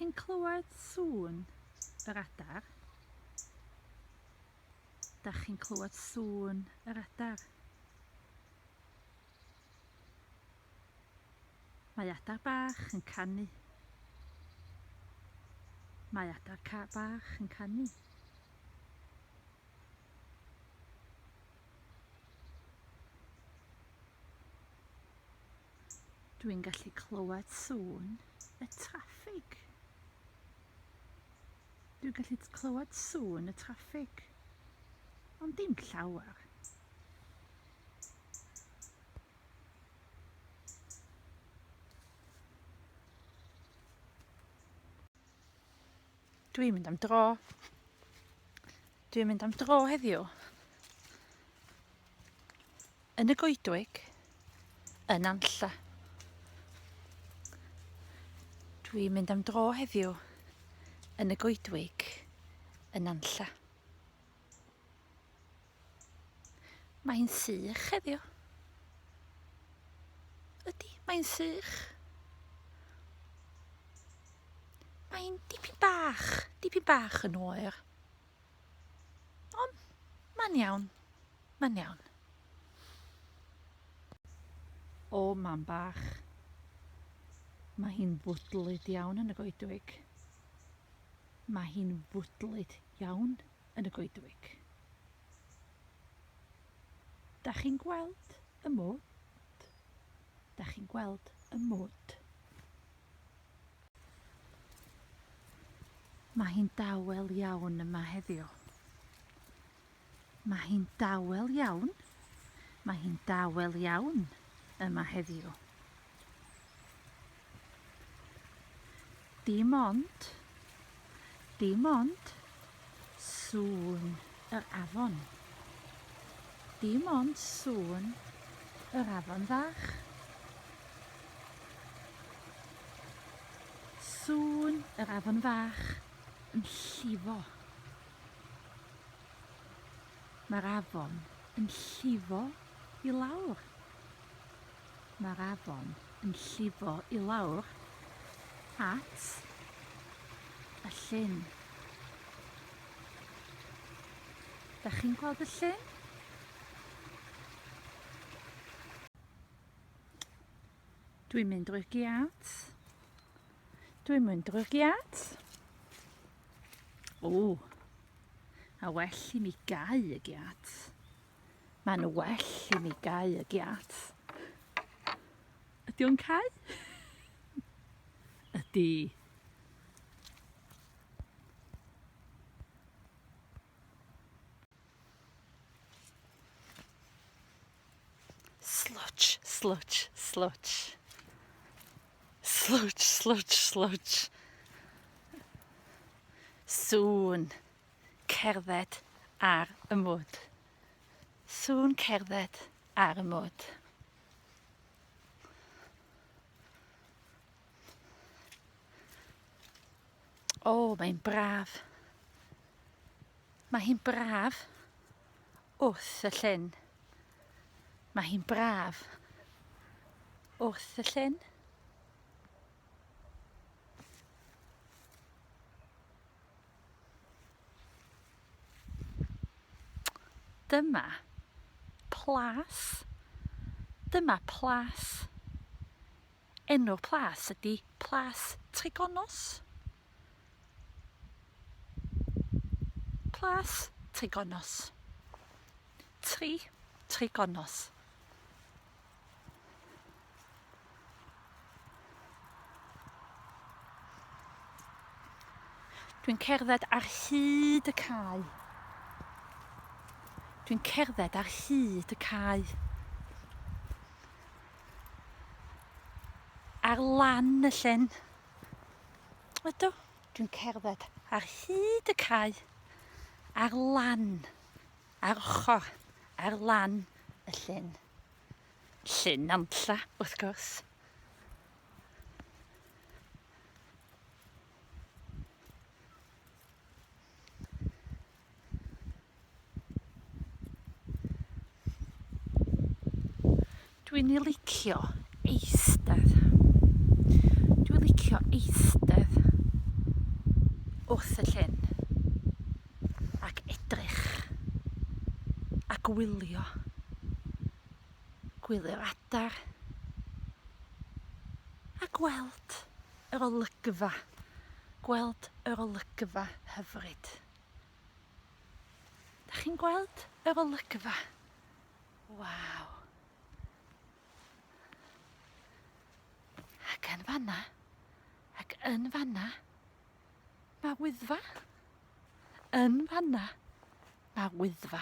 chi'n clywed sŵn yr adar? Dach chi'n clywed sŵn yr adar? Mae adar bach yn canu. Mae adar ca bach yn canu. Dwi'n gallu clywed sŵn y traffig. Dwi'n gallu clywed sŵn y traffig, ond dim llawer. Dwi'n mynd am dro. Dwi'n mynd am dro heddiw. Yn y goedwig, yn Nantlle. Dwi'n mynd am dro heddiw yn y goedwig yn Nantlle. Mae hi'n sych heddiw. Ydy, mae'n sych. Mae'n dipyn bach, dipyn bach yn oer. Ond mae'n iawn, mae'n iawn. O, mam bach. Mae hi'n fwdlyd iawn yn y goedwig. Mae hi'n fwdlyd iawn yn y goedwig. Da chi'n gweld y mwd? Da chi'n gweld y mwd? Mae hi'n dawel iawn yma heddiw. Mae hi'n dawel iawn. Mae hi'n dawel iawn yma heddiw. Dim ond, dim ond sŵn yr afon. Dim ond sŵn yr afon fach. Sŵn yr afon fach yn llifo. Mae'r afon yn llifo i lawr. Mae'r afon yn llifo i lawr at y llyn. Da chi'n gweld y llyn? Dwi'n mynd drwy'r giât. Dwi'n mynd drwy'r giât. O, a well i mi gau y giât. Mae'n well i mi gau y giât. Ydy o'n cau? Ydy. Slwtsh, slwtsh, slwtsh. Slwtsh, slwtsh, slwtsh. Sŵn cerdded ar y mwd. Sŵn cerdded ar y mwd. O, mae'n braf. Mae hi'n braf wrth y llyn. Mae hi'n braf wrth y llyn. Dyma plas. Dyma plas. Enw'r plas ydy Plas Tregonos. Plas Tregonos. Tri Tregonos. Dwi'n cerdded ar hyd y cae. Dwi'n cerdded ar hyd y cae. Ar lan y llyn. Ydw, dwi'n cerdded ar hyd y cae. Ar lan, ar ochr, ar lan y llyn. Llyn Nantlla, wrth gwrs. Dwi'n ei licio eistedd. Dwi'n licio eistedd. Wrth y llyn. Ac edrych. A gwylio. Gwylio'r adar. A gweld yr olygfa. Gweld yr olygfa hyfryd. Da chi'n gweld yr olygfa? Waw. Ac yn fanna, ac yn fanna, mae wyddfa. Yn fanna, mae wyddfa.